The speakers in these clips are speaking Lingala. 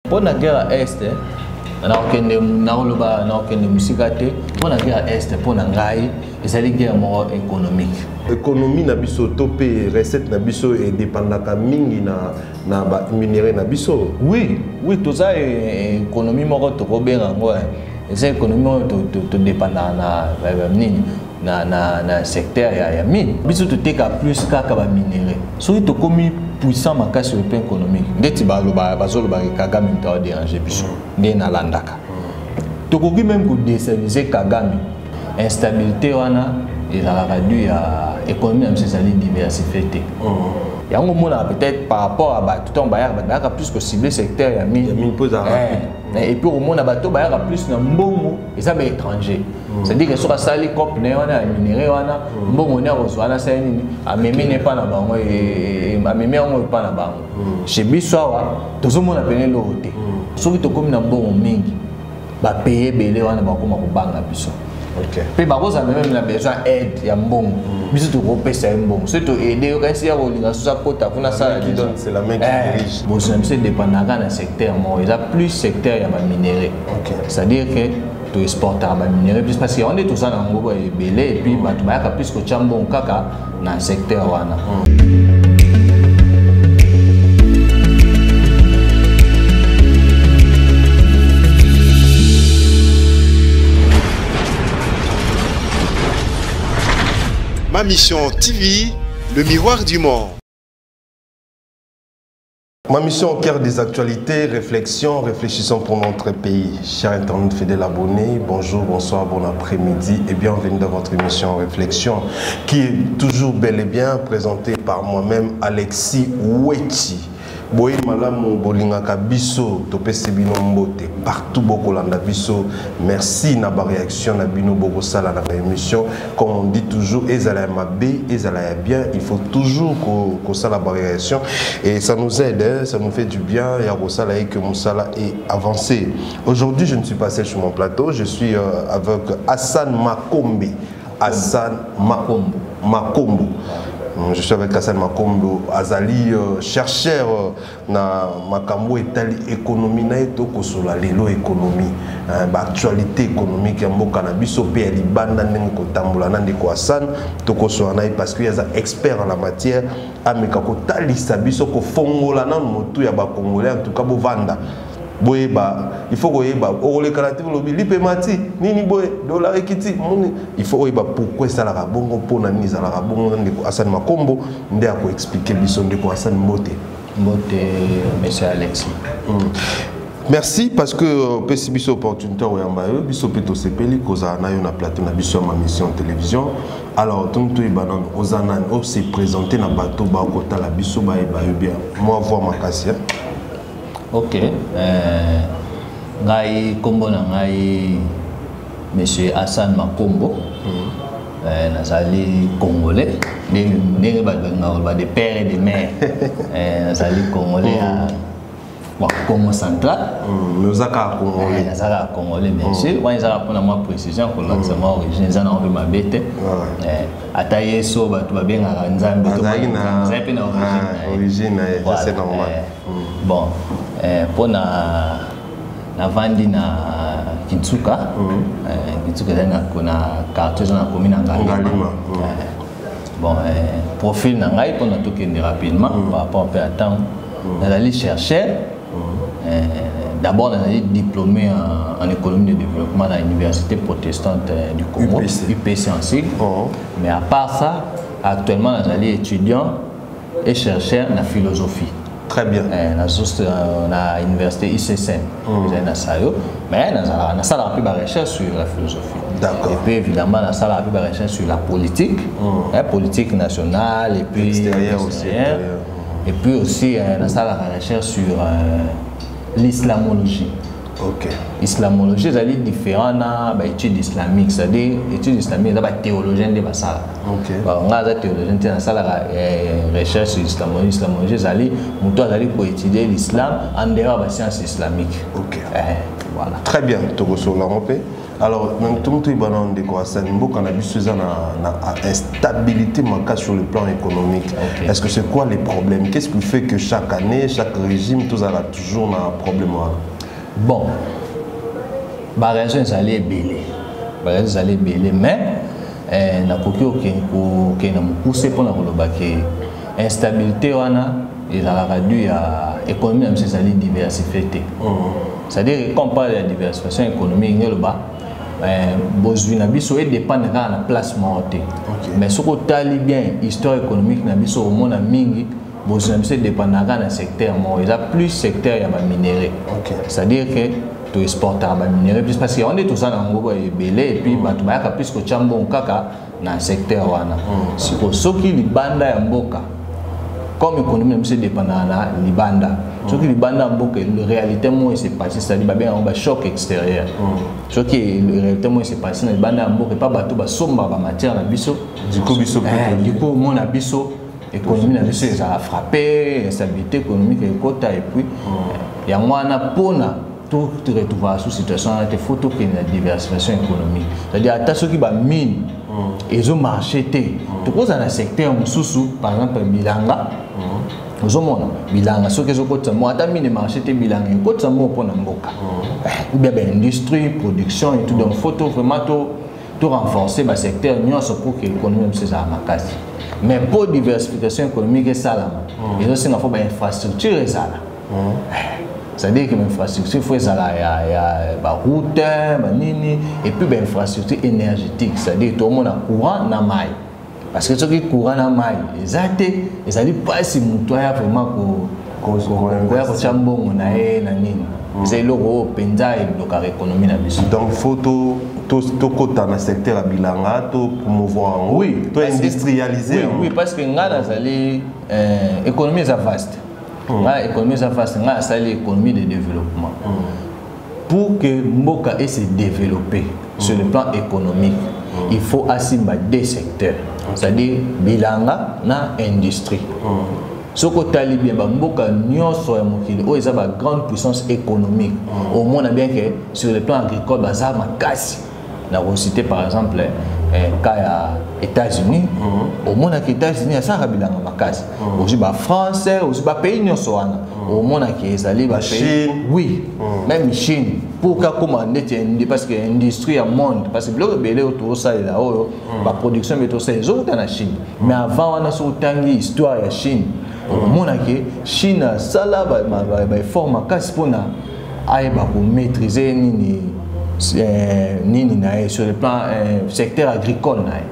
Mpo na guerre ya Est, nakokende nakoloba nakokende mosika te. Mpo na guerre ya Est, mpo na ngai ezali guerre moko économique. Économie na biso to mpe recette na biso edépendaka mingi na baminerai na biso. Oui, toza économie moko tokobenga yango, eza économie oyo todépendaka na nini, na secteur ya mine. Biso toteka plus kaka baminerai. Soki tokomi puissant makasi au plan économique, ndeti baloba, bazolobaka Kagame moto aodéranger biso, nde nalandaka, tokoki même kodéstabiliser Kagame. Instabilité wana ezalaka dû ya économie na biso ezali diversifié te. Yango omonaka peut-être par rapport à bato, ntango bayaka, bato bayaka plus kocibler secteur ya mine. Ya mine mpo ezalaka. Et puis okomona bato bayaka plus na mbongo eza baétranger, c'est-à-dire que soki asali coop na ye wana ya minerai wana, mbongo ne akozwa wana, asali nini, amemi ne epa na bango, amemi yango epa na bango. Chez biso awa tozomona pene eloko te. Soki tokómi na mbongo mingi, bapays ebele wana bakóma kobanga biso mpe bakozala même na besoin aide ya mbongo. Biso tokopesa ye mbongo. Soki toaider yo, kasi ya kolinga soso akota kuna, asala. Qui donne, c'est la main qui dirige. Boso na biso edépendaka na secteur moko, eza plus secteur ya baminerai, c'est-à-dire que toexportaka baminerai plus parce que yango nde toza na yango ebele, et puis bato bayaka plus kotya mbongo kaka na secteur wana. Ma Mission TV, le miroir du monde. Ma mission au cœur des actualités, réflexion, réfléchissons pour notre pays. Chers internautes fidèles abonnés, bonjour, bonsoir, bon après-midi et bienvenue dans votre émission Réflexion qui est toujours bel et bien présentée par moi-même, Alexis Wechi. Boye malamu, bolingaka biso, topesi bino mbote partout bokolanda biso. Merci na baréaction na bino bokosala na baémission. Comme on dit toujours, ezala ya mabe, ezala ya bien, il faut toujours kosala baréaction et ça nous aide, hein, ça nous fait du bien ya kosala et que mosala est avancé. Aujourd'hui, je ne suis pas seul sur mon plateau, je suis avec Hassan Makombe. Hassan Makombo. Makombo. Je suis avec Hassan Makombo, azali chercheur na makambo etali économie na ye. Tokosola lelo économie, baactualité économique ya mboka na biso mpe ya libanda, ndenge kotambola. Na ndeko Hassan tokosola na ye parce que aza expert en la matière. Ameka kotalisa biso, kofongola nanu motu ya bacongolais. En tout cas, bovanda boyeba, il faut koyeba. Okolekana te, olobi lipema ti nini boye, dollar ekiti moni. Il faut oyeba pourquoi esalaka bongo, mpona nini ezalaka bongo. Ndeko Hassan Makombo nde akoexpliquer biso. Ndeko Hassan, mbote. Mbote, monsieur Alexis. Merci parce que opesi biso opportunité koyamba yo. Biso mpe tosepeli kozala na yo na plateau na biso ya Ma Mission Télévision. Alors, tongi toyeba nano oza nani, ose présenter na bato bakotala biso, bayeba yo bien. Mwa voix makasi, hein? Ok, ngai nkombo na ngai monsieur Hassan Makombo. Nazali congolais, ndenge bato balingaka koloba de père et de mère. Nazali congolais ya Congo Central. Mais oza kaka congolais? Naza kaka congolais, bien sûr. Wana ezaka mpona mwa précision, kolakisa mwa origine. Eza nango mpe mabe te. Ata ye so bato babengaka Nzambe, azalaki na azali mpe na origine na ye, c'est normal. Bon, mpona navandi na Kinsuka. Kinsuka ezali na quartier eza na commune ya Ngalima. Bon, profil na ngai, mpona tokende rapidement par rapport mpe ya ntango, nazali chercheur. D'abord nazali diplômé en économie de développement à l'université protestante du Congo, UPC, UPC en sigle. Mais à part ça, actuellement nazali étudiant et chercheur na philosophie. Très bien. Na université ICSM, ezali na Sayo, mais nasalaka mpe barecherche sur la philosophie. Et puis évidemment nasalaka mpe barecherche sur la politique, hein, politique nationale et puis extérieure aussi. Et puis aussi nasalaka recherche sur l'islamologie. Ok. Islamologie ezali différent na baétude islamique, c'est-à-dire étude islamique eza bathéologien nde basalaka. Bon, nga aza théologien te, nasalaka recherche sur islamologie. Islamologie ezali moto azali koétudie l'islam en dehors ya bascience islamique. Voilà. Très bien, tokosolola yango mpe. Alors, ntomi toyeba ndeko Hassan, mboka na biso eza na instabilité makasi sur le plan économique. Est-ce que c'est quoi les problèmes? Qu'est-ce qui fait que chaque année, chaque régime, tozala toujours na problème wana? Bon, baraison ezali ebele, baraison ezali ebele, mais nakoki kokende na mokuse mpona koloba ke instabilité wana ezalaka dû ya économie na biso ezali diversifié te. C'est-à-dire, quand on parle de diversification économique, nge loba bozwi na biso edépendre kaka na place moko te. Mais soki otali bien histoire économique na biso, omona mingi bozwi na biso edépendaka kaka na secteur moko, eza plus secteur ya baminerai. C'est-à-dire que toexportaka baminerai plus parce que yango nde toza na yango ebele, et puis bato bayaka plus kotya mbongo kaka na secteur wana. Siko soki libanda ya mboka, comme économie na biso edépendaka na libanda, soki libanda ya mboka réalité moko ese passé, c'est-à-dire babengaka yango bachoc extérieur, soki réalité moko ese passé na libanda ya mboka epa bato basombaka bamatière na biso, Du coup, biso mpe du coup omona biso économie na biso ezala frappé, instabilité économique ekota. Et puis yango wana, mpona to retrouvera sous situation wana te, faut tokende na diversification économique, c'est-à-dire ata soki bamine ezomarche te, tokozala na secteur mosusu, par exemple bilanga. Ozomona bilanga soki ezokotisa mo, ata mine marché te, bilanga ekotisa mo mpona mboka, ou bien baindustrie, production et tout. Donc faut to vraiment to renforcer basecteur nyonso pour que économie biso ezala makasi. Mais mpo diversification économique esalama, ezosenga faut bainfrastructure ezala, c'est-à-dire que bainfrastructure faut ezala ya baroute, banini, et puis bainfrastructure énergétique, c'est-à-dire tomona courant na mai, parce que soki courant na mai eza te, ezali mpasi moto aya vraiment koya kotya mbongo na ye na nini. Eza eloko oyo mpenza eblokaka économie na biso. Donc faut tokota na secteur ya bilanga, to promouvoir yango, to industrialiser oui, yango. Oui, parce que ngai nazali économie eza vaste. Ngai économie eza vaste, ngai asali économie de développement. Pour que mboka ese développer sur le plan économique, il faut asimba deux secteurs, c'est-à-dire bilanga na industrie. Soki otali bien bamboka nyonso ya mokili oyo eza bagrande puissance économique, omona bien que sur le plan agricole baza makasi. Nakociter par exemple cas ya États-Unis. Omonaki États-Unis asalaka bilanga makasi, ozwi bafrance, ozwi bapays nyonso wana, omonaki ezali bapays Chine. Oui, même Chine, pour kakoma neti parce que industrie ya monde, parce que biloko ebele oyo tozosalela, oyo baproduction ebele tozosalela, ezowuta na Chine. Mais avant wana, soki otangi histoire ya Chine, omonaki Chine asala baeffort makasi mpona ayeba komaîtrise nini nini na ye sur le plan secteur agricole na ye.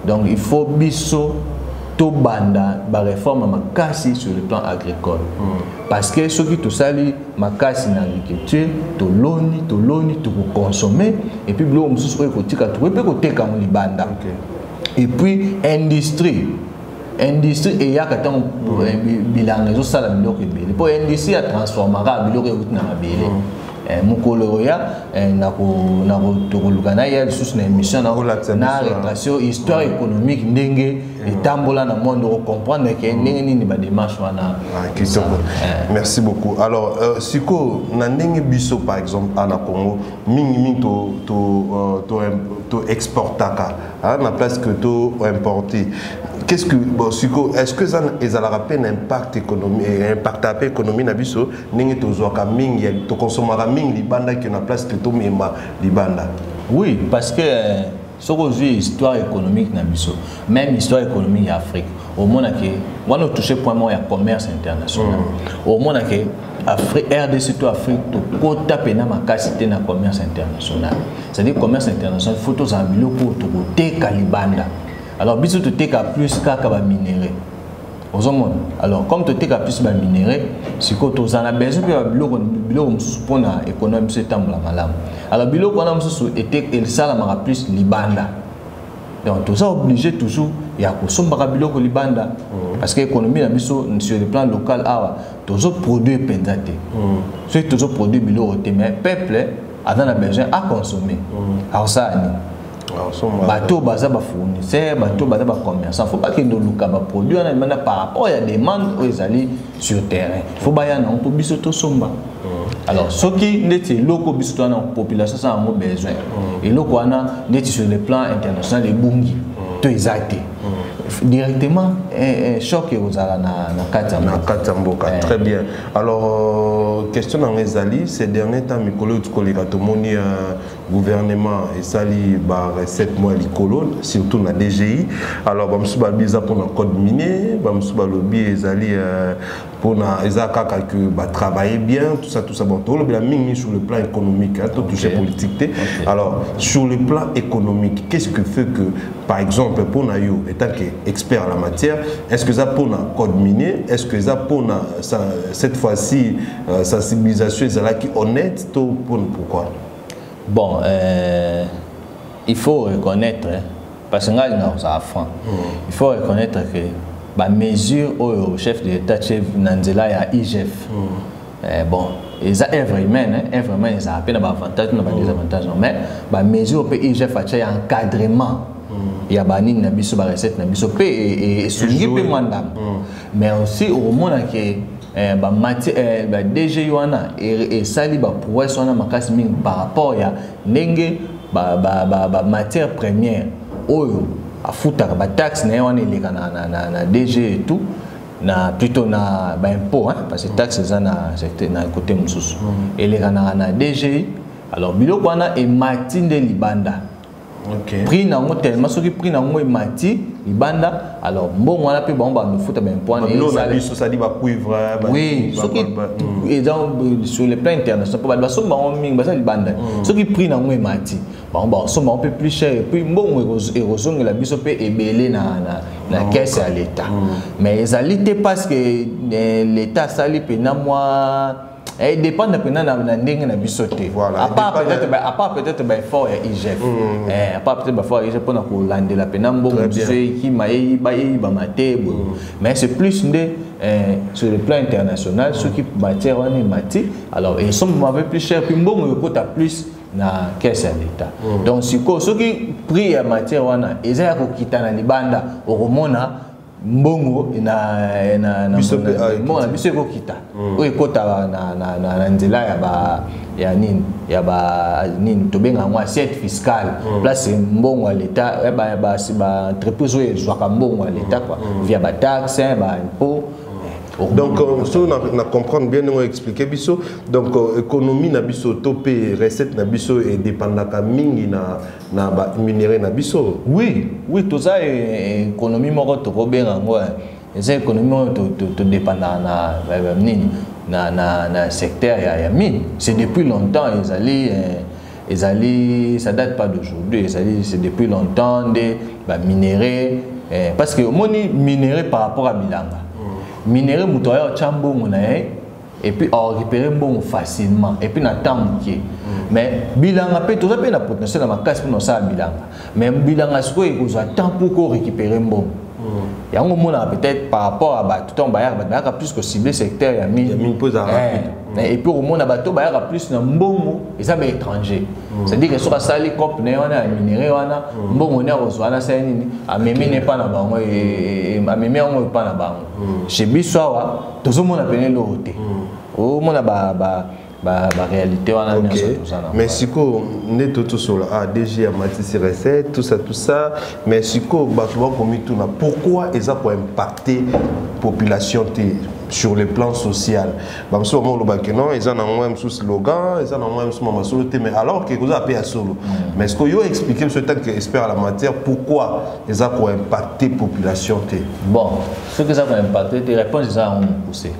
Donc il faut biso tobanda baréforme makasi sur le plan agricole, parce que soki tosali makasi na agriculture, toloni, toloni, tokoconsommer, et puis biloko mosusu oyo ekotika, tokoki mpe koteka yango libanda. Et puis industrie, industrie eyaka ntango bilanga ezosala biloko ebele, mpo industrie atransformaka biloko euti na mabele. Mokolo oya tokoluka na ya lisusu na émission na Kolakisa na biso, retrace histoire économique ndenge etambola na monde, okocomprendre ke ndenge nini badémarche wana. Ah, kitoko. Merci beaucoup. Alors, siko na ndenge biso par exemple na Congo, mingi mingi to exportaka, hein, na place que to importer. Qu'est-ce que bon siko, est-ce que ça ezalaka pe na impact économique, impact pe économie na biso, ndenge tozwaka mingi, to consommaka mingi libanda que na place que to mema libanda? Oui, parce que soki ozwi histoire économique na biso, même histoire économique ya Afrique, omonake wana otouche point moko ya commerce international. Omonake Afrique, RDC to Afrique, tokota mpena makasi te na commerce international. C'est-à-dire commerce international, faut tozala biloko oyo tokoteka libanda. Alors biso toteka plus kaka baminerai, ozomona. Alors comme toteka plus baminerai, sikoyo tozala na besoin mpe ya biloko, biloko mosusu mpona économie biso etambola malamu. Alors biloko wana mosusu esalamaka plus libanda. Donc toza obligé toujours ya kosombaka biloko libanda, parce que économie na biso sur le plan local awa, tozoproduire mpenza te. Soki tozoproduire biloko te, mais peuple aza na besoin aconsommer, akosala nini? Bato baza bafournisseur, bato baza bacommerçant, faut bakende oluka baproduit wana libanda par rapport ya demande oyo ezali sur terrain. Faut baya nango mpo biso tosomba. Alors soki ndeti eloko biso to wana, population asala yango besoin, eloko wana ndeti sur le plan international ebungi to eza te, directement choc ekozala na kati ya na kati ya mboka. Très bien. Alors question nanga ezali, ces derniers temps, mikolo oyo tokoleka, tomoni gouvernement esali barecette mwa likolo, surtout na DGI. Alors bamosusu balobi eza mpona code minier, bamosusu balobi ezali mpona eza kaka que batravailler bien, tout ça, tout ça. Bon, tolobela mingi sur le plan économique, hein, totouche politique te. Alors sur le plan économique, qu'est-ce que fait que, par exemple, mpona yo étant que expert en la matière, est-ce que eza mpona code minier? Est-ce que eza mpona cette fois-ci sensibilisation ezalaki honnête to mpona pourquoi? Bon, il faut reconnaître, hein, parce que ngai na kozala franc, il faut reconnaître que bamesure oyo chef de l'État chef na nzela ya IGF, bon, eza œuvre humaine, hein, œuvre humaine ezala mpe na baavantage na badésavantage, mais bamesure mpe IGF atia ya encadrement ya banini na biso, barecette na biso mpe esungi mpe mwa ndambo. Mais aussi okomona ke ba DGI wana esali baprouesse wana makasi mingi par rapport ya ndenge bamatière première oyo afutaka bataxe na ye wana eleka na DG et tout, na plutôt na baimpôt, hein, parce que taxe eza na secteur na côté mosusu, elekanaka na DGI. Alors biloko wana emati nde libanda, prix nango tellement, soki prix nango emati libanda, alors mbongo wana mpe bango banofuta baimpôt wana. Biso sadi bacuivre. Oui, soki eza sur le plan international, mpo bato basomba bango mingi baza libanda, soki prix nango emati, bango basomba bango mpe plus cher, et puis mbongo ekozongela biso mpe ebele na caisse ya l'État. Mais ezali te parce que l'État asali mpena mwa dépendre mpena na ndenge na biso te, à part peut-être baeffort ya IGF, à part peut-être baeffort ya IGF mpona kolandela mpena mbongo mosusu ekima eyibama te boye. Mais c'est plus nde sur le plan international, soki matière wana emati, alors esombama mpe plus cher, puis mbongo ekota plus na caisse ya l'État. Donc sikoyo soki prix ya matière wana eza ya kokita na libanda, okomona mbongo na mbongo na biso ekokita, oyo ekota na nzela ya ba ya nini, ya ba nini tobenga yango assiette fiscale, place mbongo ya l'État, ba entreprise oyo ezwaka mbongo ya l'État quoi, via bataxe, baimpôt. Donc so na comprendre bien ndenge expliquer biso, donc économie na biso to mpe recette na biso edépendaka mingi na baminerai na biso. Oui, toza économie moko tokobenga yango eza économie oyo todépendaka na nini, na secteur ya mine. C'est depuis longtemps, ezali, ça date pas d'aujourd'hui, ezali, c'est depuis longtemps nde baminerai, parce que omoni minerai par rapport à bilanga, minerai moto aya otya mbongo na ye et puis arécupérer mbongo facilement et puis na temps moke. Mais bilanga mpe toza mpe na potentiel na makasi mpona osala bilanga, mais bilanga sikoyo ekozwa temps pour ko récupérer mbongo yango. Omonaka peut-être par rapport à bato, ntango bayaka, bato bayaka plus kocibler secteur ya mine. Et puis omona bato bayaka plus na mbongo eza baétranger, c'est-à-dire que soki asali cope na ye wana ya minerai wana, mbongo ne akozwa wana asali nini, amemi ne epa na bango, amemi yango epa na bango. Chez biso awa tozomona pene eloko te, omona baréalité wana nyonso toza na. Mais sikoyo nde totosola ah, DG ya matisi recette, tout ça, tout ça, mais sikoyo bato bakomituna pourquoi eza koimpacter population te sur le plan social. Bamosusu bamo olobaki non, eza nango ya mosusu slogan, eza nango ya mosusu masolo te, mais alors ke koza mpe ya solo. Mais ce que yo expliquer biso tant que expert à la matière, pourquoi eza koimpacter population te? Bon, soki eza koimpacter te, réponse eza yango mokuse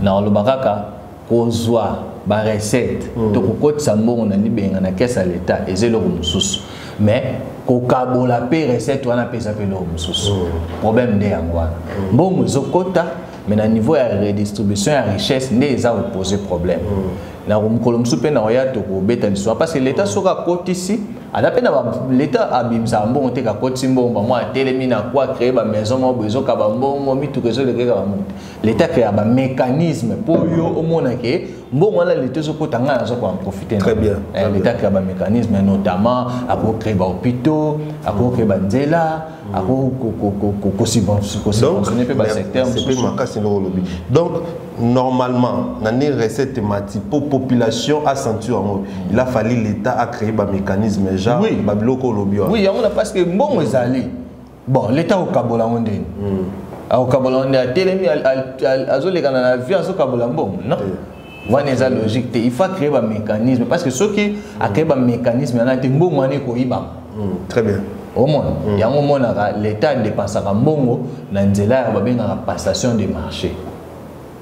na oloba kaka kozwa barecette to kokotisa mbongo na libenga na caisse ya l'État eza eloko mosusu, mais kokabola mpe recette wana mpe eza mpe eloko mosusu. Problème nde yango wana, mbongo ezokota, mais na niveau ya redistribution ya richesse nde eza kopose problème. Na mokolo mosusu mpe na oya tokobeta lisolo, parce que l'État soki akotisi Aza mpe na leta abimisaka mbongo te, kakotisi mbongo bango atelemi na kwa créer bamaison moko boye ezokaba mbongo, mituka ezolekeka bango te. Leta créa bamécanisme mpo yo omona ke mbongo wana leta ezokota, ngai naza koen profiter. Très bien. Leta créa bamécanisme, notamment akocréer bahôpitaux, akocréer banzela, akosubventionner mpe basecteur. Mosusu makasi ndoko olobi. Donc normalement, na ndenge recette emati, po population asentir yango, il a fallu l'État a créé bamécanisme genre babiloko olobi wana. Oui, yango na, parce que mbongo ezali. Bon, l'État akokabola yango ndeni? Akokabola yango nde atelemi, azolekana na vie, azokabola mbongo? Non, wana eza logique te. Il faut créer bamécanisme, parce que soki acréer bamécanisme wana te, mbongo wana ekoyibama. Très bien. Omona yango, omonaka l'État adépensaka mbongo na nzela ya babengaka passation de marché.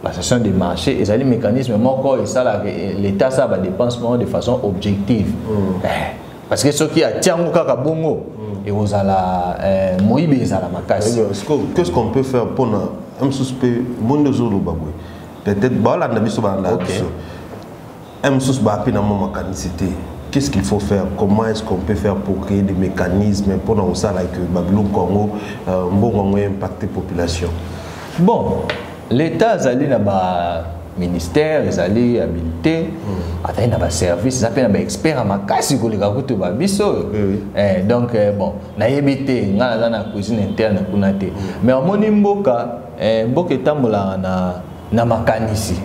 Passation de marché ezali mécanisme moko esalaka l'État asala badépense moko de façon objective. Parce que soki atia yango kaka bongo, ekozala moyibi, ezala makasi. Qu'est-ce qu'on peut faire mpona mosusu mpe monde ozoloba boye? Peut-être baolanda biso, balanda biso, mosusu baape na mwa makanisi te. Qu'est-ce qu'il faut faire? Comment est-ce qu'on peut faire pour créer des mécanismes mpona kosala ke babiloko yango, mbongo yango impacter population? Bon, l'État azali na baministère ezali habilité, azali na baservice, eza mpe na baexpert ya makasi koleka kutu babiso oyo. Donc bon, nayebi te, ngai naza na cuisine interne kuna te, mais omoni mboka, mboka etambolaka na makanisi.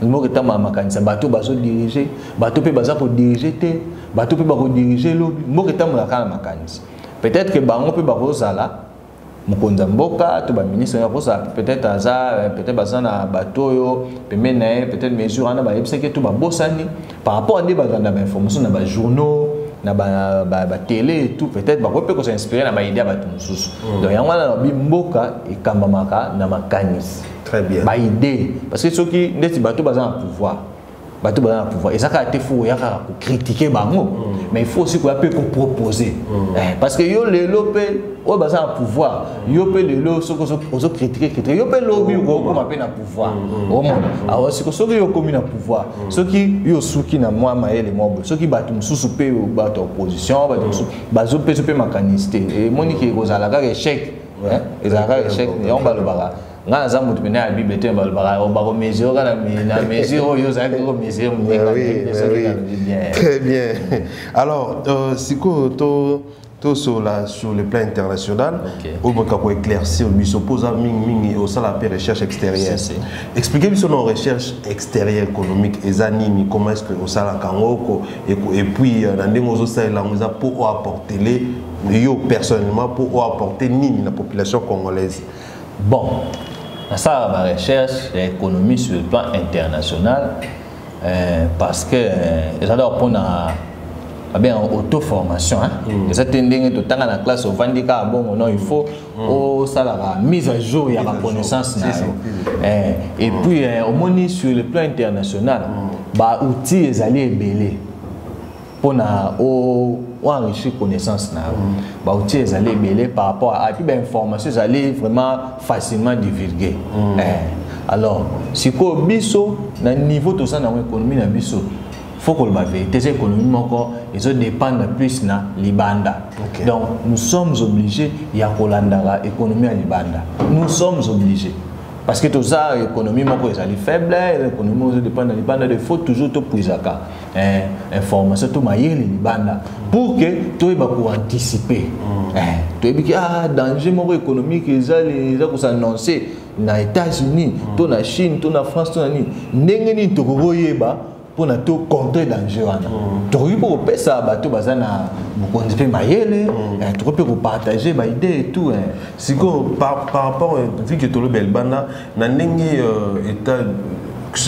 Mboka etambolaka makanisi ya bato bazodiriger, bato mpe baza kodiriger te, bato mpe bakodiriger lobi. Mboka etambolaka na makanisi. Peut-être que bango mpe bakozala, mokonzi ya mboka to baministre akozala, peut-être aza, peut-être baza na bato oyo pembeni na ye, peut-être mesure wana bayebisaki to babosani par rapport nde bazwa na bainformation na bajournaux, na batélé et tout. Peut-être bakoki mpe kosinspire na baidée ya bato mosusu. Donc yango wana nabi, mboka ekambamaka na makanisi. Très bien. Baidée, parce que soki ndeti bato baza na pouvoir, bato baza na pouvoir, eza kaka te faut oya kaka kocritiquer bango, mais il faut aussi koya mpe koproposer. Parce que yo lelo mpe oyo baza na pouvoir, yo mpe lelo soki ozocritiquer critique, yo mpe lobi okokoma mpe na pouvoir. Omona awa siko, soki yo okomi na pouvoir, soki yo osuki na mwa mayele mwa boye, soki bato mosusu mpe, bato ya opposition, bato mosusu bazopesa mpe makanisi te, emoniki ekozala kaka échec. Ezala kaka échec. Yango balobaka, ngai naza motu pene ya Bible te, balobaka bakomesure kaka na mesure oyo ozalaki komesure. Bien. Très bien. Alors, sikoyo to tosola sur le plan international. Oyo boka koéclaircir biso mpoza mingimingi, osala mpe recherche extérieure. Si, si. Explique biso na recherche extérieure économique eza nini, comment est ce que osalaka yango, et puis na ndenge ozosalela yango, eza mpo oapportele yo personnellement, mpo oapporte nini na population congolaise? Bon, nasalaka barecherche ya économie sur le plan international parce que eza d'abord mpona babengaka auto formation, hein? Eza te ndenge totanga na classe, ovandi kaka bongo. Non, il faut osalaka mise à jour ya baconnaissance na yo. Et puis omoni, sur le plan international, baoutil ezali ebele mpona oenrichir connaissance na yo. Baoutil ezali ebele par rapport à, et puis bainformation ezali vraiment facilement divulgué. Alors sikoyo biso na niveau toza nango, économie na biso, faut koloba vérité, eza économie moko ezodépendre plus na libanda. Donc nous sommes obligés ya kolandaka économie ya libanda. Nous sommes obligés parce que toza économie moko ezali faible, économie moko ezodépendre na libanda. Il faut toujours topuisaka information to mayele libanda pour que toyeba koanticiper. Toyebi ke danger moko économique ezali, eza kos'annoncer na États-Unis to na Chine to na France to na nini, ndenge nini tokoki koyeba mpona to contrer danger wana? Tokoki mpo kopesa bato baza na bokonzi mpe mayele, tokoki mpe kopartager baidée et tout. Sikoyo par rapport, vu que toloba libanda, na ndenge état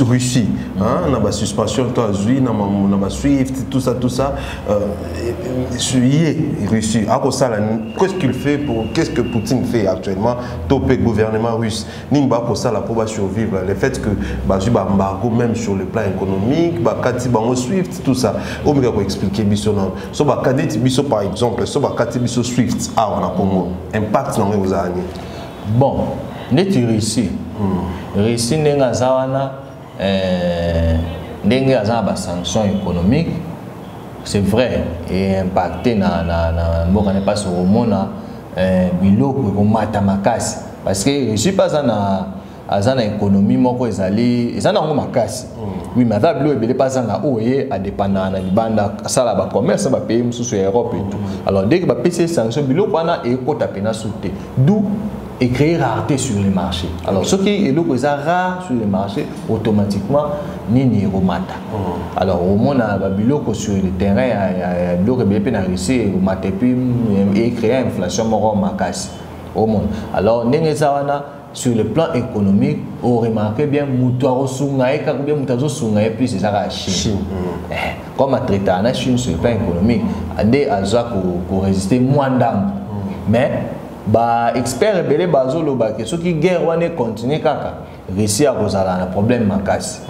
Russie, hein, na basuspension to azwi na baswift, tout ça, tout ça, ye Russie akosala, qu'est-ce qu'il fait pour, qu'est-ce que Poutine fait actuellement to mpe gouvernement russe, nini bakosala mpo basurvivre le fait que bazwi baembargo même sur le plan économique, bakati bango SWIFT, tout ça? Omeka koexpliquer biso nano, so bakati biso, par exemple, so bakati biso SWIFT awa na Congo, impact nango ekozala nini? Bon, neti Russie, Russie ndenge aza wana, ndenge aza na basanction économique, C'est vrai, eimpacte na mboka ne mpasi, okomona biloko ekomata makasi, parce que Russie mpe aza na économie moko ezali, eza nango makasi, oui, mais aza biloko ebele mpe azanga oyo ye adépendaka na libanda, asala bacommerce na bapays mosusu ya Europe et tout. Alors dès que bapesi ye sanction, biloko wana ekota mpena su te, d'où ecréer rareté sur le marché. Alors soki eloko eza rare sur le marché, automatiquement nini ekomata. Alors omona babiloko sur le terrain ya biloko ebele mpe na Russie ekomata, et puis ecréer inflation moko makasi, omona. Alors ndenge eza wana, sur le plan économique, oremarque bien, moto akosunga ye kaka bien, moto azosunga ye plus eza kaka Chine. Comme atraitaka na Chine sur le plan économique, nde aza korésister mwa ndambo. Mais baexpert ebele bazoloba ke soki guerre wana econtinue kaka, Russie akozala na problème makasi.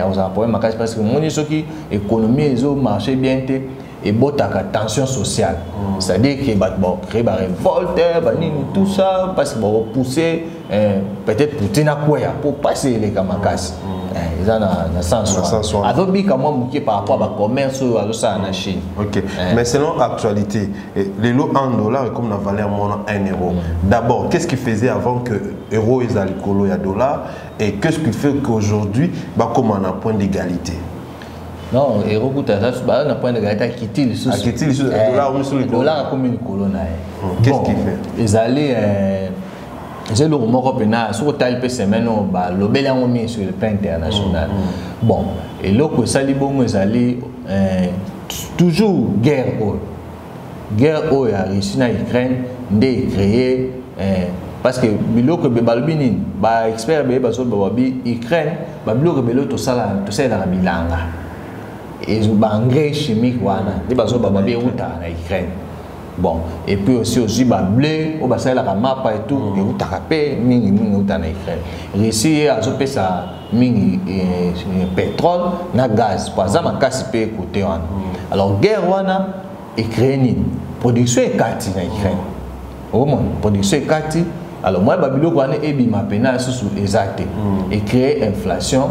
Akozala na problème makasi, parce que omoni, soki économie ezomarche bien te, ebotaka tension sociale, c'est-à-dire que bato bacrée barévolte, banini, tout ça, parce que bakopousse peut-être Poutine akweya po pasi eleka makasi. Eza na sens wana, azobika mwa moke par rapport à bacommerce oyo azosala na Chine. Ok, mais selon actualité, lelo 1 dollar est comme la valeur moins 1 euro. D'abord, qu'est-ce qui faisait avant que euro eza likolo ya dollar, et qu'est-ce qui fait qu'aujourd'hui bakoma na point d'égalité? Non, euro kuta baza na point d'égalité, akiti lisusu. Akiti lisusu, dollar omi likolo. Dollar akomi likolo na ye. Qu'est-ce qui fait? Ezali eza eloko moko mpena, soki otali mpe semaine oyo, balobeli yango mingi sur le plan international. Bon, eloko esali bongo ezali toujours guerre oyo, guerre oyo ya Russie na Ukraine nde ecréé, parce que biloko ebe balobi nini, baexpert ebele bazoloba, babi Ukraine, babiloko ebele oyo tosalelaka bilanga, baengrais chimique wana nde bazoloba, babi eutaka na Ukraine. Bon, et puis aussi ozwi bablé oyo basalelaka mapa et tout, eutaka mpe mingimingi euta na Ukraine. Russie ye azopesa mingi pétrole na gaz, po aza makasi mpe kote wana. Alors guerre wana ecrée nini? Production ekati na Ukraine, okomona production ekati. Alors mwa babiloko wana ebima mpena lisusu eza te, ecrée inflation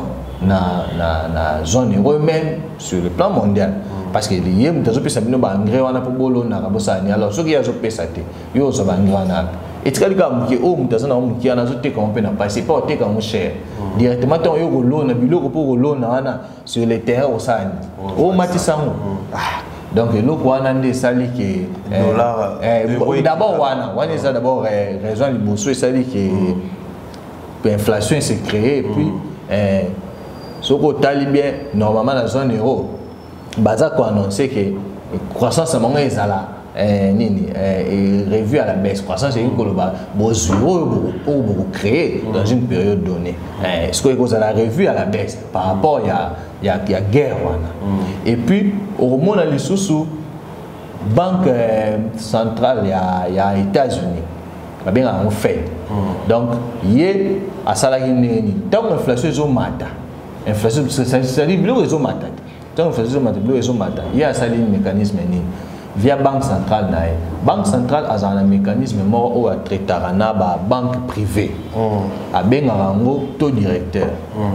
na zone euro, même sur le plan mondial, parce que ye moto azopesa bino baengrais wana mpo bolonaka, bosala nini. Alors soki ye azopesa te, yo ozwa baengrais wana ape etikali kaka moke, oyo moto aza nango moke wana azoteka ngo mpe na pasi, epa oteka yango cher directement. Ntango yo kolona biloko mpo kolona wana sur le terrain, osala nini? Omatisa yango. Donc eloko wana nde esali ke d'abord wana eza d'abord raison liboso esali ke inflation s'est créée. Et puis soki otali bien, normalement na zone euro baza koannonce ke croissance na bango ezala nini, revue à la baisse. Croissance elingi koloba bozwi oyo oyo bokocréer dans une période donnée, sikoyo ekozala revue à la baisse par rapport ya guerre wana. Et puis okomona lisusu banque centrale ya États-Unis, babengaka yango Fed. Donc ye asalaki ndenge nini? Ntango inflation ezomata, inflation, c'est-à-dire biloko ezomata te, ntango inflation ezomata, biloko ezomata, ye asali mécanisme nini? Via banque centrale na ye. Banque centrale azala na mécanisme moko oyo atraitaka na babanque privée, abengaka yango taux directeur.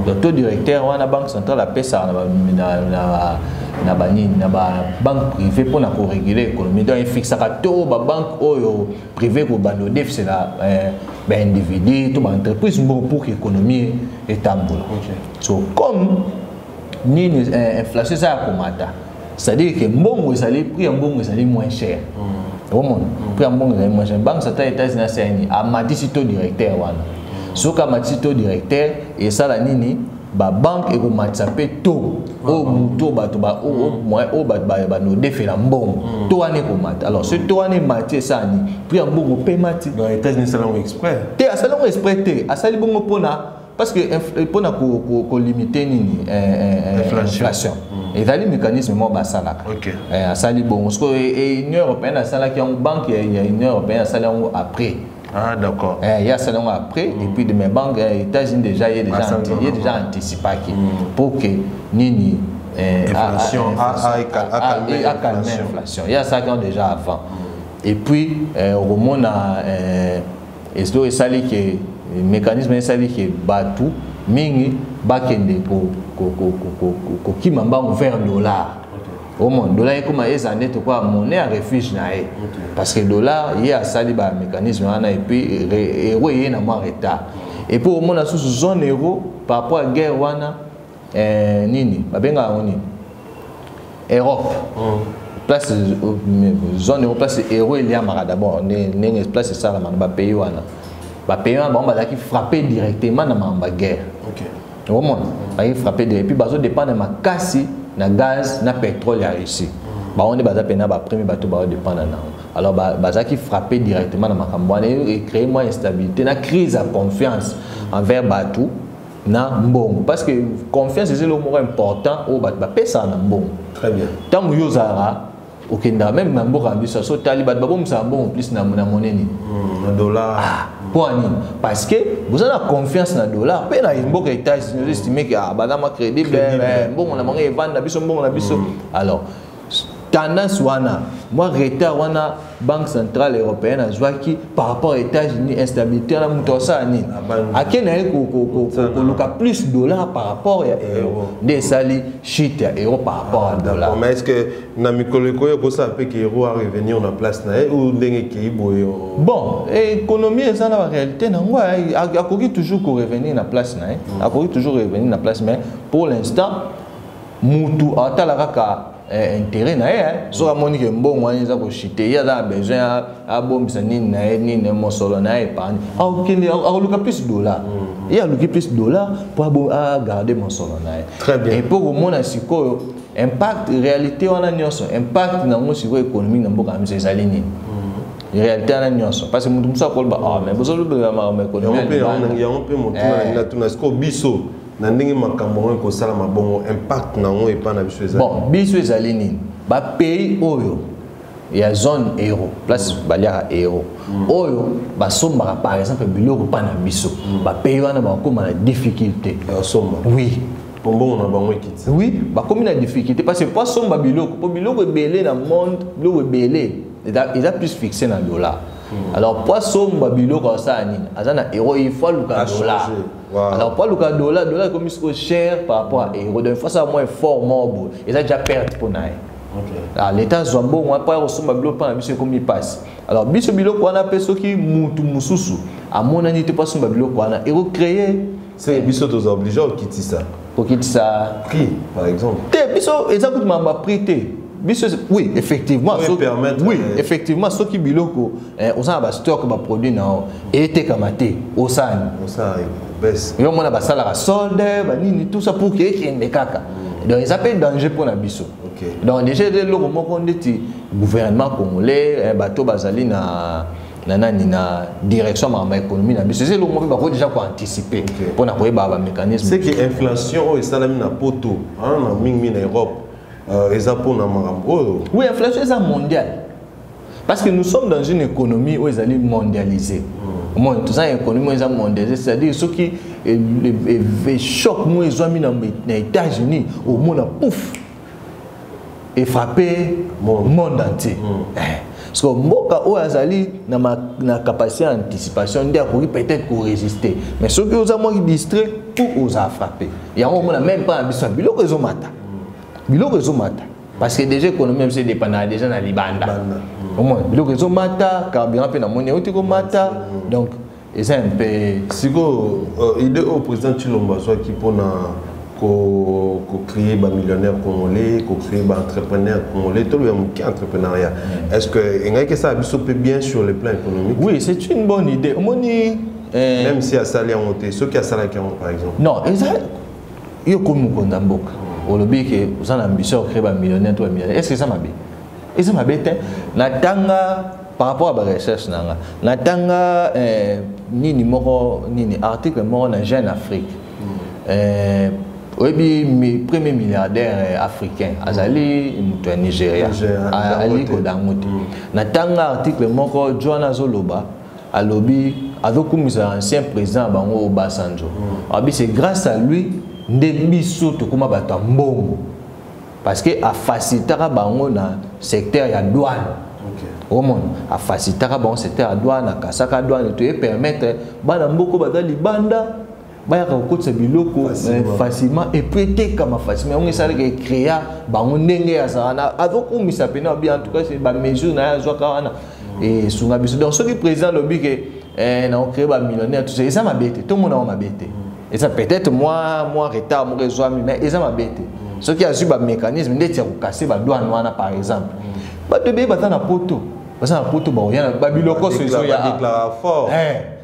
Donc taux directeur wana, banque centrale apesaka na banini, na babanque privée, mpona koréguler économie. Donc efixaka to babanque oyo privé kobanda odefisela baindividu to baentreprise mbongo pour que économie etambola. So comme nini, inflation eza ya komata, c'est-à-dire que mbongo ezali, prix ya mbongo ezali moins cher. Omona prix ya mbongo ezali moins cher. Banque centrale États-Unis asala nini? Amatisi taux directeur wana. Soki amatisi taux directeur, esala nini? Babanque ekomatisa mpe taux oyo motu, bato oyo bato banodefela mbongo, taux wana ekomata. Alors soki taux wana emati, esala nini? Prix ya mbongo mpe emati. États-Unis asala yango exprès? Te, asali yango exprès te. Asali bongo mpona, parce que mpona kolimite nini? Inflation. Ezali mécanisme moko basalaka. Asali bongo. Sikoyo Union européenne asalaki yango, banque ya Union européenne asali yango après. Ah, d'accord. Ye asali yango après, et puis de mes banques États-Unis déjà, ye déjà, ye déjà anticipaki pour que nini? Inflation, acalmer inflation. Ye asalaki yango déjà avant. Et puis okomona eloko esali ke mécanisme esali ke bato mingi bakende kokima mbangu vers dollar. Omona dollar ekoma eza nde tokoya monnaie ya refuge na ye, parce que dollar ye asali bamécanisme wana, et puis euro eye na mwa retard. Et puis omona susu zone euro par rapport à guerre wana, nini babengaka yango nini, Europe, place zone euro, place euro eliamaka d'abord, ndenge place esalamaka na bapays wana, bapays wana bango bazalaki frappé directement na makambo ya guerre. Omona bazalaki frappé direct, puis bazodépendre makasi na gaz na pétrole ya Russie. Bango nde baza mpena bapremier bato baodépendre nango. Alors bazalaki frappé directement na makambo wana, ecréer mwa instabilité na crise ya confiance envers bato na mbongo, parce que confiance eza eloko moko important oyo bato bapesaka na mbongo. Très bien. Ntango yo ozalaka, okendaka même na mboka na biso, so otali bato babomisaka mbongo plus na monnaie nini? Na dollar. Mpo ya nini? Parce que boza na confiance na dollar mpe na mboka États-Unis, ozoestime ke baza ma crédible, mbongo na bango evanda biso, mbongo na biso. Alors tendance wana, mwa retard wana Banque centrale européenne azwaki par rapport à États-Unis, instabilité wana, moto asala nini? Ake na ye koluka plus dollar par rapport ya euro, nde esali chute ya euro par rapport à dollar. Mais est ce que na mikolo ekoyo ekosala mpe ke euro arevenir na place na ye, ou ndenge ekei boye? Bon, économie eza na baréalité nango. Akoki toujours korevenir na place na ye, akoki toujours revenir na place, mais pour l'instant mutu atala kaka intérêt na ye. Soki amoni ke mbongo wana eza kochuter, ye aza na besoin abombisa nini na ye, nini, mosolo na ye épargne, akokende akoluka plus dollar. Ye aluki plus dollar mpo agarde mosolo na ye. Très bien. Et mpo komona sikoyo impact, réalité wana nyonso, impact nango sikoyo économique na mboka na biso ezali nini, réalité wana nyonso, parce que moto mosusu akoloba: ah, mais bozolobela makambo économie. Yango mpe motuna na tuna sikoyo: biso na ndenge makambo yango ekosalama bongo, impact na yango epai na biso ezali? Bon, biso ezali nini? Bapays oyo ya zone euro, place baliaka euro, oyo basombaka par exemple biloko mpa na biso, bapays wana bakóma na difficulté. Basomba. Oui. Po mbongo na bango ekiti. Oui, bakomi na difficulté parce que po asomba biloko, po biloko ebele na monde, biloko ebele eza plus fixé na dollar. Alors po asomba biloko, asala nini? Aza na euro, il faut aluka dollar. Alors po aluka dollar, dollar ekomi sikoyo cher par rapport à euro, donc il faut asala mwa effort moko boye, eza déjà perte mpo na ye. Ah, l'État azwa mbongo mpo ya kosomba biloko mpo na biso, ekomi mpasi. Alors biso biloko wana mpe, soki mutu mosusu amonani te mpo asomba biloko wana, ekocréer C'est biso toza obligé okitisa. Kokitisa. Prix par exemple. Te, biso eza kutu makambo ya prix te. Biso, oui, effectivement. Oui, permettre, oui, effectivement, soki biloko oza na bastock, baproduit na yo etekama te, osani? Osala baisse. Yo mona basalaka solde, banini, tout ça pour ke ekende kaka. Donc eza mpe danger mpo na biso. Donc déjà eza eloko moko ndeti gouvernement congolais, bato bazali na nani, na direction makambo ya économie na biso, eza eloko moko mpe bakoki déjà koanticiper mpona koyeba bamécanisme. C'est que inflation oyo esalami na poto, na mingimingi na Europe, eza mpona makambo oyo. Oui, inflation eza mondiale parce que nous sommes dans une économie oyo ezali mondialisée. Omoni, toza na économie oyo eza mondialisée, c'est-à-dire soki choc moko ezwami na États-Unis, omona pouf, efrappe monde entier. Parce que mboka oyo azali na capacité ya anticipation nde akoki peut-être korésister, mais soki oza mwaki distrait, pour oza frappé. Yango omona même pas na biso biloko ezomata, biloko ezomata parce que déjà économie biso edépendaka déjà na libanda. Omona biloko ezomata, carburant mpe namoni euti komata, donc eza un peu Sikoyo idée oyo président Tshilombo azwaki mpona kocréer bamillionnaire congolais, kocréer baentrepreneur congolais, toloba moke entrepreneuriat, est ce que engaki esala biso mpe bien sur le plan économique? Oui, c'est une bonne idée, omoni. Même si asali yango te, soki asalaki yango par exemple. Non, eza yo komi mokonzi ya mboka, olobi ke oza na ambition ya kocréer bamillionnaire to bamillionnaire, est ce que eza mabe? Eza mabe te. Natanga par rapport à barecherche na nga, natanga nini moko, nini, article moko na Jeune Afrique. Oyebi premier milliardaire africain azali moto ya Nigeria, Aliko Dangote. Natanga article moko, John azoloba, alobi azokumisa ancien président bango Obasanjo. Abi c'est grâce à lui nde biso tokóma bato ya mbongo, parce que afacilitaka bango na secteur ya douane. Omona, afacilitaka bango secteur ya douane, akasaka douane to epermettre bana mboka baza libanda. Bayaka kokotisa biloko facilement et puis etekama facilement. Yango esalaka ecréa bango ndenge azala na azokumisa pena bien. En tout cas, bamesure na ye azwaka wana esunga biso. Donc soki président alobi ke na ocréer bamillionnaire, tout ça, eza mabe te. Tomona yango mabe te. Eza peut-être mwa retard moko ezwami, mais eza mabe te. Soki azwi bamécanisme ndeti ya kokase badouane wana, par exemple, bato ebeye baza na poto, baza na poto, bakoya babiloko so ezoya.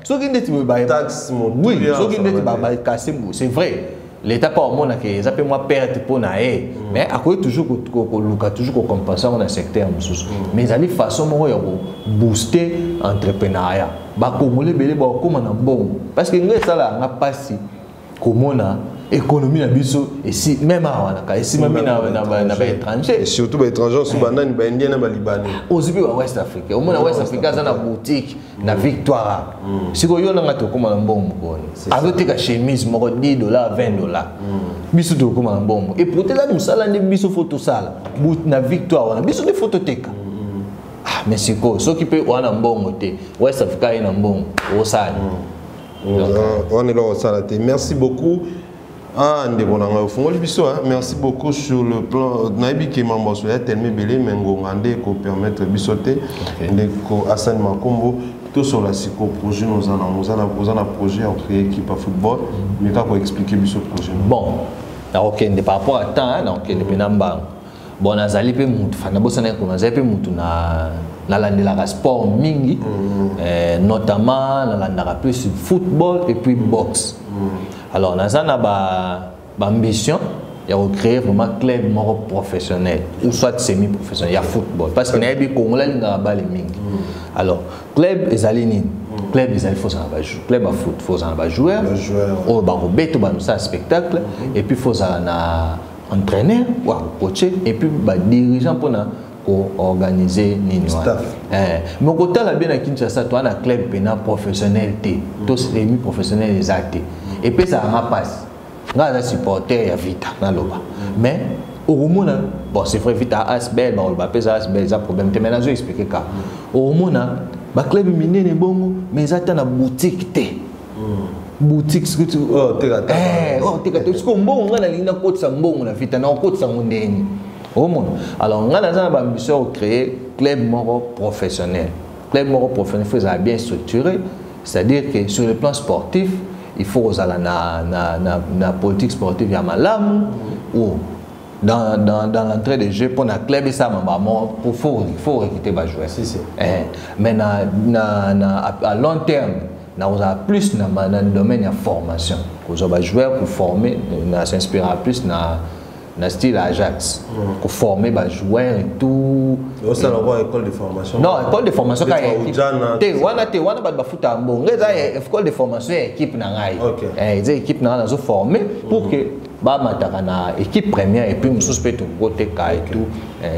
Soki ndeti, oui, soki ndeti bakase, c'est vrai, l'état mpo amonaka eza mpe mwa perte mpo na ye, mais akoki toujours koluka toujours kocompenser yango na secteur mosusu. Mais ezali façon moko ya kobooster entrepreneuriat. Bakongole ebele bakokóma na mbongo, parce que ngai esalaka nga mpasi komona économie na biso esi même awa naka esimami na baétranger. Surtout baétranger oso banani? Baindien na balibanais. Ozwi mpe bawest africain. Omona West Africain aza na boutique na Victoire. Sikoyo yo nanga tokóma na mbongo mokoni azoteka chemise moko 10 dollar, 20 dollar. Biso tokóma na mbongo. Et pourtant eza mosala nde biso faut tosala na Victoire wana, biso nde faut toteka. Ah, mais sikoyo soki mpe wana mbongo te, West Africa ye na mbongo, osala. Wana eloko osala te. Merci beaucoup. Ah, ndeko na ngai, ofungoli biso. Merci beaucoup. Sur le plan, nayebi ke mambo ya tellement ebele, mais ngonga nde ekopermettre biso te. Ndeko Asani Makombo, tosola siko projet noza nango. Oza na projet ya créer équipe ya football, mais kaka koexpliquer biso projet. Bon, nakokende par rapport à temps, nakokende mpe na mbango. Bon, nazali mpe mutu fanda bosana, nazali mpe mutu na nalandelaka sport mingi, notamment nalandaka plus football et puis boxe. Alors naza na baambition ya kocréer vraiment club moko professionnel ou soit semi professionnel ya football, parce que nayebi Kongola alingaka bale mingi. Alors club ezali nini? Club ezali faut ozala club ya foot, faut ozala na bajoueur oyo bakobeta, banosala spectacle, et puis faut ozala na entraîneur oyo akocoacher, et puis badirigeant mpona koorganiser nini wana. Mais kotala bien, na Kinshasa toa na club mpena professionnel te to semi professionnel eza te. Epesaka nga mpasi. Nga aza supporter ya Vita, naloba, mais okomona, bon, c'est vrai, Vita ASBL, bakoloba apesa ASBL, eza problème te, mais nazo expliquer ka okomona baclub minene bongo, mais eza ta na boutique te. Boutique oteka te. Sikoyo mbongo, ngai nalingi nakotisa mbongo na Vita, na okotisa yango ndeni? Omona, alors ngai naza na baambition ya kocréer club moko professionnel. Club moko professionnel faut ezala bien structuré, c'est-à-dire que sur le plan sportif, il faut kozala na politique sportive ya malamu ou dans l'entrée de jeu pour na club esalama bamo pour faut recruter bajoueur. Si, si. Mais na à long terme, nakozala plus na domaine ya formation, kozwa bajoueur, koformer, na s'inspirera plus na style Ajax, koformer bajoueur et tout. Osala kwa école de formation? Non, école de formation kaka te wana te. Wana bato bafutaka mbongo. Eza école de formation ya équipe na ngai. Eza équipe na ngai, nazoformer pour que bamataka na équipe première, et puis mosusu mpe tokoteka et tout.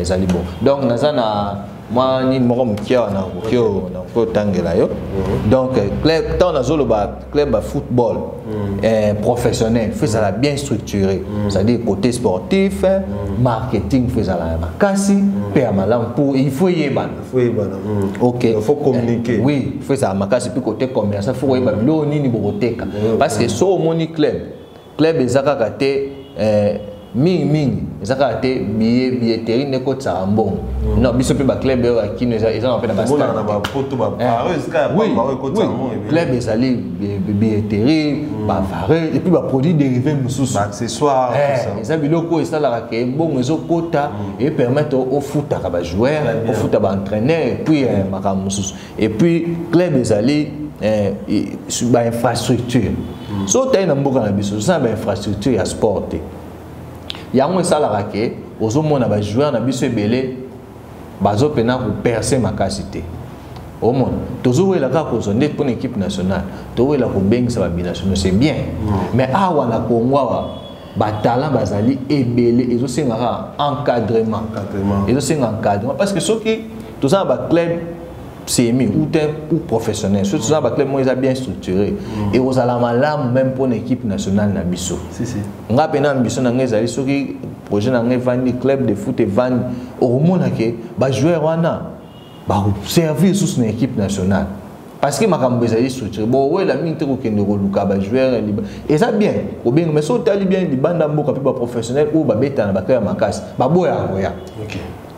Ezali bon. Donc naza na mwa nini moko moke awa, nakoki otangela yo. Donc club, ntango nazoloba club ya football professionnel, faut ezala bien structuré, c'est-à-dire côté sportif, marketing faut ezala ya makasi mpe ya malamu pour il faut eyebana. Faut eyebana. Ok. Il faut communiquer. Oui, faut ezala makasi. Puis côté commercial, faut koyeba biloko nini bokoteka, parce que so omoni club eza kaka te mingimingi, eza kaka te billetterie nde ekotisaka mbongo. Non, biso mpe baclub oyo akino eza na mpe na club ezali billetterie, bavareuse et puis baproduit dérivé mosusu. Eza biloko oyo esalaka ke mbongo ezokota, epermettre ofutaka bajoueur, ofuta baentraîneur, et puis makambo mosusu. Et puis club ezali bainfrastructure. So otali na mboka na biso, toza na bainfrastructure ya sport te. Yango esalaka ke ozomona bajoueur na biso ebele bazopena kopercer makasi te. Omona tozowela kaka kozwa nde mpona équipe nationale, towela kobengisa babinationaux, c'est bien, mais awa na Congo awa batalent bazali ebele. Ezosenga kaka encadrement, ezosenga encadrement, parce que soki toza na baclub semi ou te ou professionnel, soki toza na baclub moko eza bien structuré, ekozala malamu même mpona équipe nationale na biso. Nga mpe na ambition na ngai ezali, soki projet na ngai evandi, club de foot evandi, okomona ke bajoueur wana bakoservir lisusu na équipe nationale. Parce que makambo ezali structuré. Bowela mingi te kokende koluka bajoueur eza bien kobenga, mais soki otali bien libanda mboka mpe baprofessionnel oyo babetana na baclub ya makasi baboyaka koya.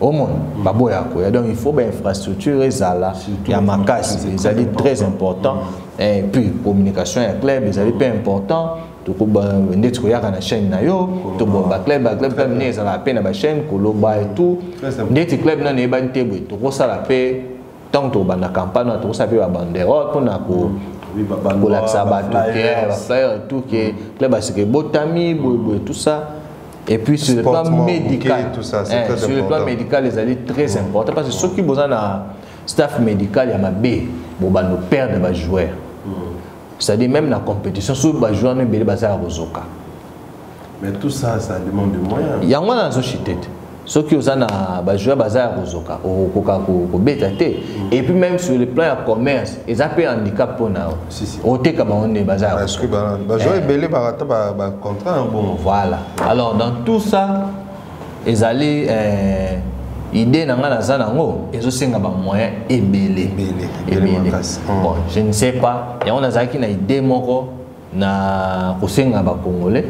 Omona, baboyaka koya. Donc il faut bainfrastructure ezala ya makasi, ezali très important. Et puis communication ya club ezali mpe important. Ndeti koyaka na chaîne na yo, to baclub mpe mingi ezalaka mpe na bachaîne koloba et tout. Ndeti club nano eyebani te boye, tokosala mpe ntango tokobanda campagne wana, tokosala mpe babanderole mpona kolakisa bato ke baflyer et tout, ke club asika ebotami boyeboye, tout ça. Et puis sur le plan médical, tout ça, hein, sur le plan médical ezali très important, parce que soki boza na staff médical ya mabe, bobanda perdre bajoueur. C'est-à-dire même na compétition, soki bajoueur no ebele baza ya kozoka. Mais tout ça, ça demande de moyens. Yango wana nazoshite te. Soki oza na bajoueur baza ya kozoka, okokoka kobeta te. Et puis même sur le plan ya commerce, eza mpe handicap mpona yo. Oteka bango nde baza ya Parce que bajoueur ebele barata bacontrat, bon. Voilà. Alors dans tout ça, ezali idée na nga naza nango ezosenga bamoyen ebele. Ebele. Bon, je ne sais pas, yango nazalaki na idée moko na kosenga bacongolais.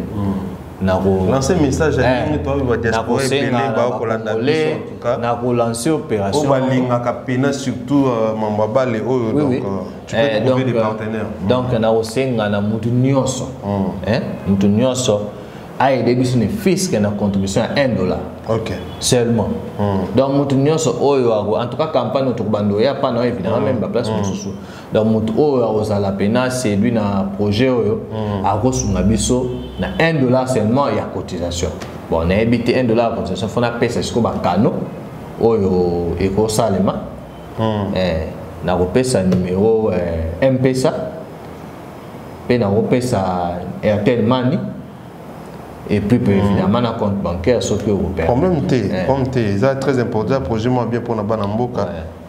Lancer message à toi, diaspora ebele bakolanda biso en tout cas. Na kolancer opération. Oyo balingaka pena surtout mambo bale oyo, donc tu peux trouver des partenaires. Donc na kosenga na mutu nyonso, hein, mutu nyonso aide biso ne fût-ce que na contribution ya 1 $. Seulement. Donc mutu nyonso oyo en tout cas campagne tokobanda oya pa na évidemment même ba place mosusu. Donc mutu oyo akozala pena séduit na projet oyo, akosunga biso na 1 $ seulement ya cotisation. Bon, nayebi te, 1 $ ya cotisation, faut napesa sikoyo bakano oyo ekosalema. Nakopesa numéro M-Pesa mpe nakopesa Airtel Money et puis évidemment na compte bancaire soki okopesa. Problème te, problème te, eza très important, projet moko bien mpona bana mboka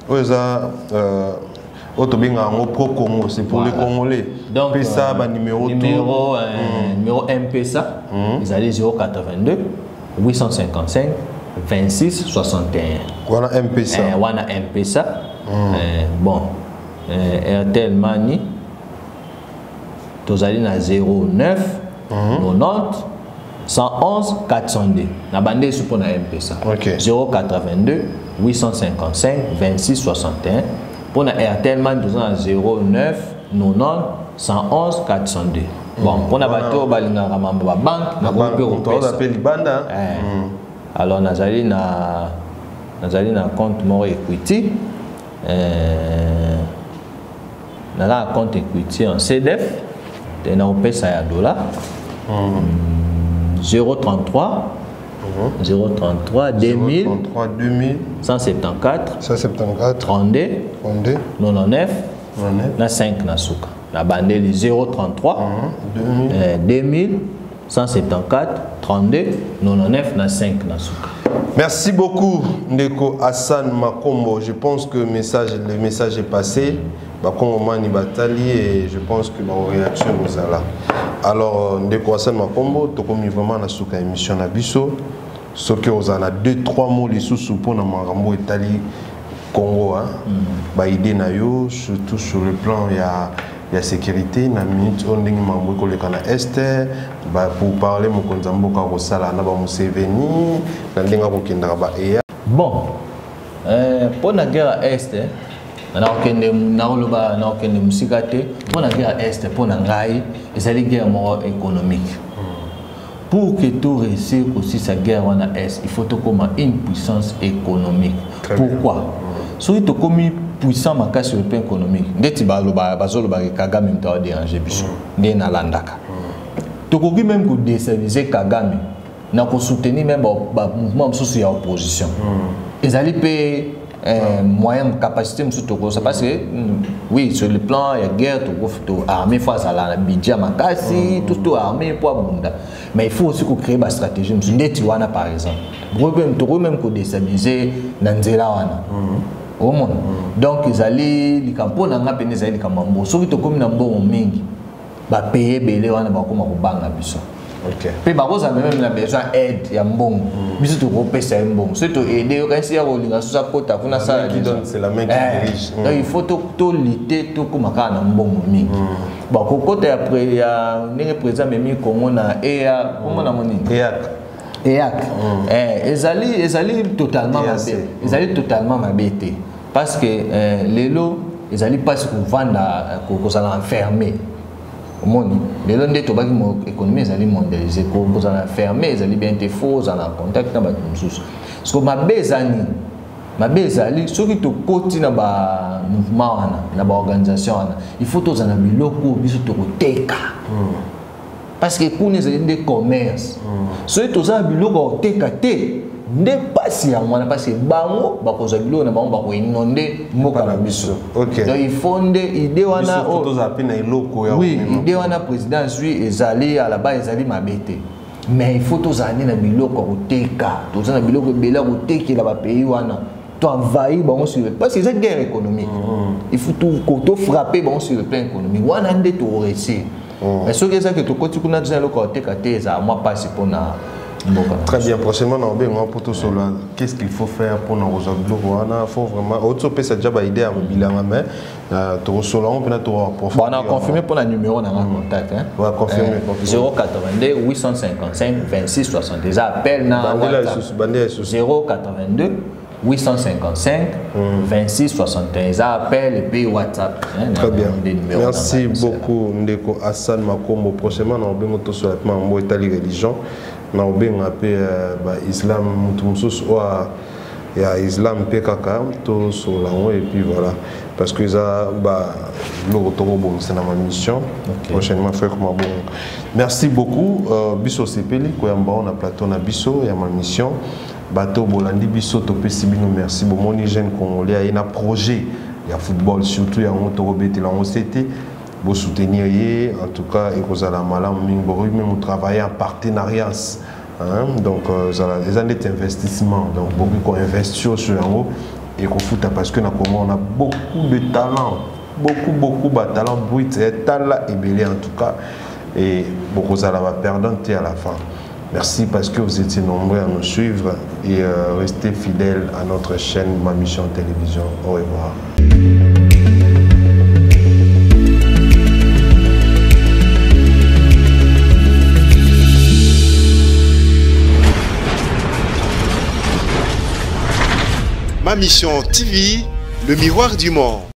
oyo eza oyo tobengaka yango pro Congo, c'est pour les Congolais. Donc pesa banuméro. Numéro, numéro M-Pesa ezali 082 855 26 61. Wana M-Pesa. Wana M-Pesa. Bon, Airtel Money tozali na 09 90 111 402. Na bande esu mpo na M-Pesa. 082 855 26 61. Mpo na Airtel Money toza na 09 90 111 402. Bon, mpona bato oyo balingaka mambo babanke, nakoki mpe kopesa. Mpe libanda. Alors nazali na compte moko Equity, naza na compte Equity en CDF te, nakopesa ya dollar 033 033 2000 033 2000 174 174 32 32 99 99 na 5 na suka. Na bandeli 033 2000 2000 174 32 99 na 5 na suka. Merci beaucoup, Ndeko Hassan Makombo. Je pense que le message est passé. Bakongo mani batali et je pense que ma réaction nous a là. Alors, Ndeko Hassan Makombo, tokomi vraiment na suka émission na biso. Soki ozana deux trois mots lisusu mpona makambo etali Congo, hein. Ba idée na yo surtout sur le plan ya sécurité na minute oyo, ndenge makambo ekoleka na Est, ba pour parler mokonzi ya mboka akosala na bamuseveni na ndenge akokendaka ba eya. Bon, mpo na guerre ya Est, nakokende, nakoloba, nakokende mosika te. Mpo na guerre ya Est, mpo na ngai ezali guerre moko économique. Pour que to réussir kosisa guerre wana Est, il faut tokóma une puissance économique. Très bien. Pourquoi? Soki tokomi puissant makasi sur le plan économique, ndeti baloba, bazolobaka Kagame moto aodérange biso, nde nalandaka, tokoki même kodéstabiliser Kagame na kosoutenir même bamouvement mosusu ya opposition. Ezali mpe moyen, capacité mosusu tokosa, parce que oui, sur le plan ya guerre, to armée faut azala na budget ya makasi, tout to armée mpo abunda, mais il faut aussi kocréer bastratégie mosusu ndeti wana. Par exemple, tokoki même kodéstabiliser na nzela wana, omona. Donc ezali likambo mpo na nga pene, ezali likambo ya mbongo. Soki tokómi na mbongo mingi, bapays ebele wana bakóma kobanga biso. Mpe bakozala même na besoin aide ya mbongo. Biso tokopesa ye mbongo soki toaide yo, kasi ya kolinga soso akota kuna sala. Donc il faut tolite, tokóma kaka na mbongo mingi. Bon, kokota ya ndenge président amemi Congo na ea, kombo nango nini? EAC. Ezali totalement mabe, ezali totalement mabe te, parce que lelo ezali mpasi kovanda, kozala enfermé. Omoni, lelo nde tobaki économie ezali mondialisé, kozala enfermé ezali bien te. Faut ozala na contact na bato mosusu. Parce que mabe eza nini? Mabe ezali soki tokoti na bamouvement wana, na baorganisation wana, il faut tozala na biloko biso tokoteka, parce que kuna ezali nde commerce. Soki toza na biloko ya koteka te, nde mpasi yango wana, parce que bango bakozwa biloko na bango, bakoinonder mboka na biso. Donc il faut nde idée wana, oui, idée wana président azwi ezali à la base, ezali mabe te, mais il faut tozala nde na biloko ya koteka. Toza na biloko ebele ya kotekela bapays wana, toenvahir bango sur le, parce que eza guerre économique. Il faut tofrapper bango sur le plan économique wana nde toréussir. Mais soki eza ke tokoti kuna, toza eloko ya koteka te, ezala mwa mpasi mpona mboka. Très bien. Prochainement, on va pour tout cela. Qu'est-ce qu'il faut faire pour nous résoudre wana? Faut vraiment autre ça déjà ba idée à bilan, mais tosolo on peut to approfondir. Bon, on a confirmé pour la numéro on a contact, hein. Ouais, confirmé. 082 855 26 60. Déjà appel na WhatsApp. 082 855 26 61. Eza appel et puis WhatsApp. Hein, très bien. Merci beaucoup, ndeko Hassan Makombo. Prochainement, on va tosolo mambo etali religion, na obenga mpe baislam, motu mosusu oyo ya islam mpe kaka tosolola yango. Et puis voilà, parce que eza biloko tokobongisa na mamission prochainement. Frère Mabongo, merci beaucoup. Biso osepeli koyamba oyo na plateau na biso ya mamission. Bato bolandi biso, topesi bino merci. Bomoni jeune congolais aye na projet ya football, surtout yango tokobetela yango sete. Bosoutenir ye, en tout cas ekozala malamu mingi. Bokoki même travailler en partenariat, hein? Donc eza neti investissement, donc bokoki koinvestir sur yango, ekofuta, parce que na Congo on a beaucoup de talent, beaucoup, beaucoup batalent brut etala ebele en tout cas, et bokozala baperdant te à la fin. Merci parce que vous étiez nombreux à nous suivre et restez fidèles à notre chaîne Ma Mission Télévision. Au revoir. Ma Mission TV, le miroir du monde.